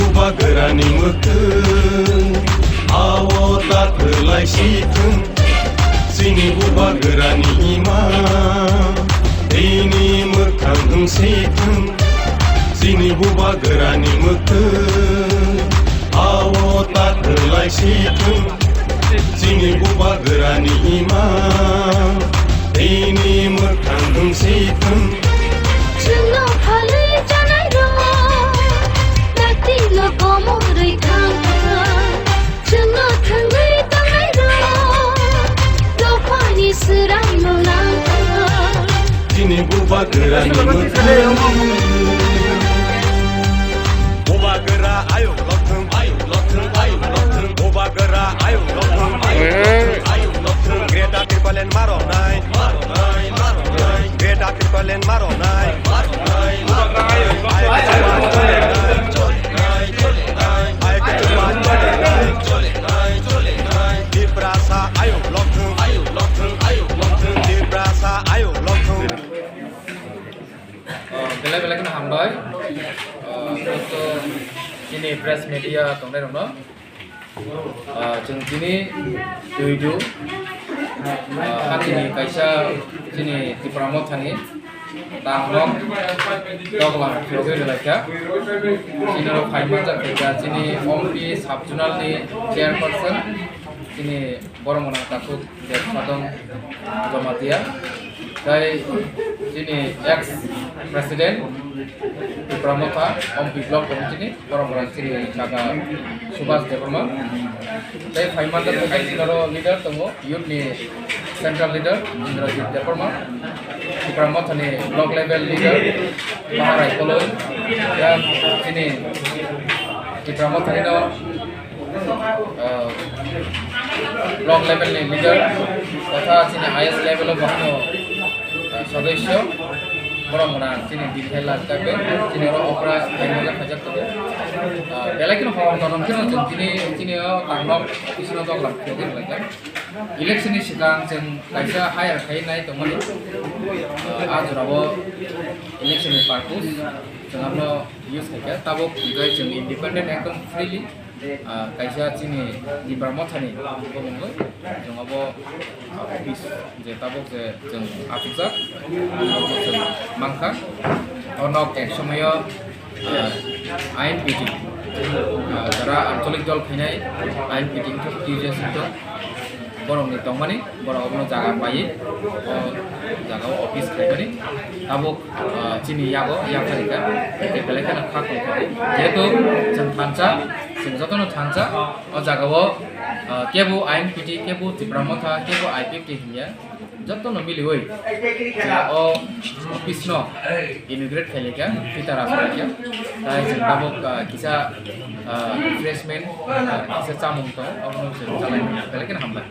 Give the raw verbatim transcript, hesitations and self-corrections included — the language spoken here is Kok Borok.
Bubagrani mwkhwng, ao ta kwlai si thung. Chini bubagrani ima, tini mwkhang wng si thung. Chini bubagrani mwkhwng, ao ta kwlai si thung. Chini bubagrani ima, tini mwkhang wng si thung. Chwngno phalwi chanai rok, dakti no komorwi thang thang. Chwngno thangwi tongnai rok, dophani swrang no nang thang. Chini bubagrani mwkhwng. Bubagra ayuk lokthwng, ayuk lokthwng, ayuk lokthwng. Bubagra ayuk lokthwng, ayuk lokthwng, ayuk lokthwng. Greater Tipraland maronai, maronai, maronai. Greater Tipraland maronai, maronai, maronai. Bubagra ayuk lokthwng. Ayuk lokthwng. Tiprasa ayuk lokthwng, ayuk lokthwng, ayuk lokthwng. Tiprasa ayuk lokthwng. Ah, belai belai kheno hambai. Ah, chini press media tongnai rokno. Ah, chwng tini twidu, ah, hachini kaisa chini Tipra Mothani tangrok doglam phirogwi rwlaikha. Chini oro phai manjak kha chini Ompi sub-zonal ni chairperson, chini borok mwnang Takhuk Debsadong Jamatia, tei chini ex president Tipra Motha, Ompi block committee ni borok mwnang chini kaka Subhas Debbarma, tei phai manjak kha chini oro leader tongo, youth ni central leader Indrajit Debbarma, Tipra Motha ni block level leader Maharai Koloi, ya chini Tipra Motha ni no ah, block level ni leader, totha chini highest level o bahano, ah, sodosyo, borok mwnang chini Dilhela Chakbe, chini oro okra khaimaya khajak tongo. Ah, belai kheno hor konom kheno chwng chini, chini o tangnok office no doglam khe khe laijak. Election ni swkang chwng kaisa hire khai nai tongmani, ah, a jora o election ni purpose chwng abono use khaikha, tabuk hwnkhe chwng independent ekdom freely, ah, kaisa chini Tipra Mothani bumungwi chwng abo, ah, office je tabuk je chwng achukjak, abo chwng mankha. O nok ek somoyo, ah, I N P T, ah, jara ancholik dol khainai I N P T wngkha, T J S wngkha. Borokni tongmani, borok abono jaga paiwi, o jagao office khlaimani. Tabuk, ah, chini yago yapharikha, tei belai kheno kha tongkha. Jehetu chwng thansa, chwng jotono thansa, o jagao, ah, kebo I N P T, kebo Tipra Motha, kebo I P F T hinya, jotono miliwi, ah, o office no inaugurate khailika, phita rajlaika. Tai chwng tabuk, ah, kisa, ah, refreshment, ah, kisa chamung tong, abono chwng chalaimani, belai kheno hambai.